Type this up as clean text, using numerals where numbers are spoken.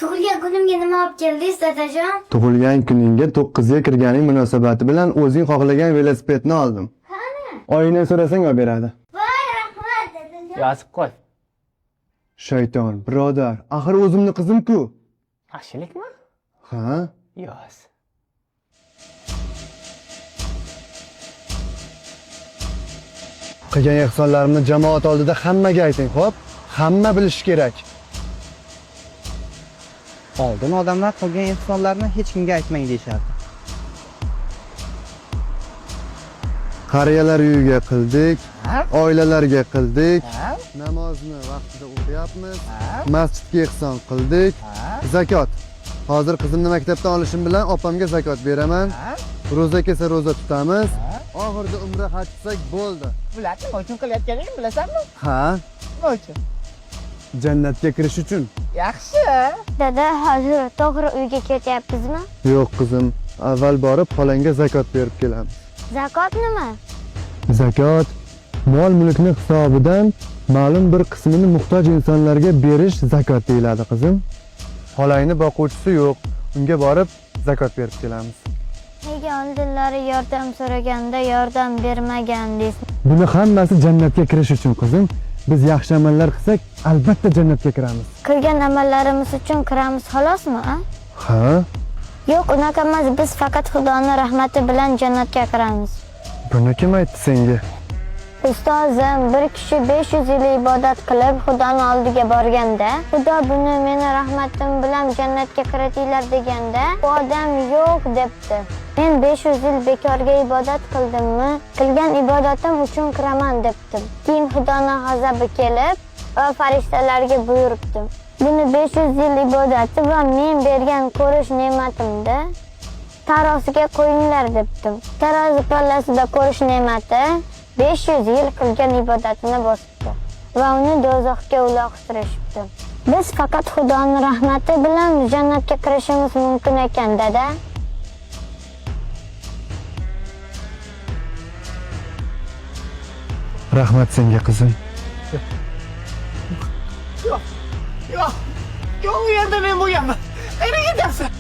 Tug'ilgan kunimga nima olib keldingiz, dadajon? Tug'ilgan kuningga 9 ga kirganing munosabati bilan o'zing xohlagan velosipedni oldim. Oyingdan so'rasang olib beradi. Voy, rahmat, dadajon. Yozib qo'y. Shayton, birodar, axir o'zimni qizim-ku. Yaxshilikmi? Ha? Yoz. Qilgan ehsonlarimni jamoat oldida hammaga ayting, xo'p? Hamma bilishi kerak. Oldin odamlar qilgan ehsonlarni hech kimga aytmang deyishardi. Qariyalar uyiga qildik, Ha? oilalarga qildik, Ha? namozni vaqtida o'qiyapmiz, Ha? masjidga ehson qildik, Ha? zakot. Hozir qizimni maktabdan olishim bilan opamga zakot beraman. Ha? Ro'za kelsa ro'za tutamiz. Ha? Oxirida umra haj qilsak bo'ldi. Bularni nima uchun qilayotganingni bilasanmi? Ha, Nima uchun? jannatga kirish uchun. Yaxshi. Dada, hozir to'g'ri uyga ketyapmizmi? Yo'q qizim, avval borib xolangga zakot berib kelamiz. Zakot nima? Zakot mol mulkni hisobidan ma'lum bir qismini muhtoj insonlarga berish zakot deyiladi qizim. Xolangni boquvchisi yo'q, unga borib zakot berib kelamiz. Nega oldinlari yordam so'raganda yordam bermagandingiz? Buni hammasi jannatga kirish uchun qizim. Biz yaxshi amallar qilsak, albatta jannatga kiramiz. Qilgan amallarimiz uchun kiramiz xolosmi, a? Ha? Yo'q, unaqa emas. Biz faqat Xudoning rahmati bilan jannatga kiramiz. Buni kim aytdi senga? Ustozim, bir kishi 500 yil ibodat qilib, Xudoning oldiga borganda, Xudo buni meni rahmatim bilan jannatga kiritinglar deganda, u odam yo'q debdi. Men 500 yil bekorga ibodat qildimmi? Qilgan ibodatim uchun kiraman debdim. Keyin Xudoning g'azabi kelib va farishtalarga buyuribdi. Buni 500 yil ibodati va men bergan ko'rish ne'matimda tarozisiga qo'yinglar debdim. Tarozi pallasida ko'rish ne'mati 500 yil qilgan ibodatini bosibdi va uni do'zaxga uloqtirishibdi. Biz faqat Xudoning rahmati bilan jannatga kirishimiz mumkin ekan, dada. Rahmat senga qizim. Yo'q. Yo'q. Yo'q, u yerda men bo'lganman. Qayerga ketyapsan?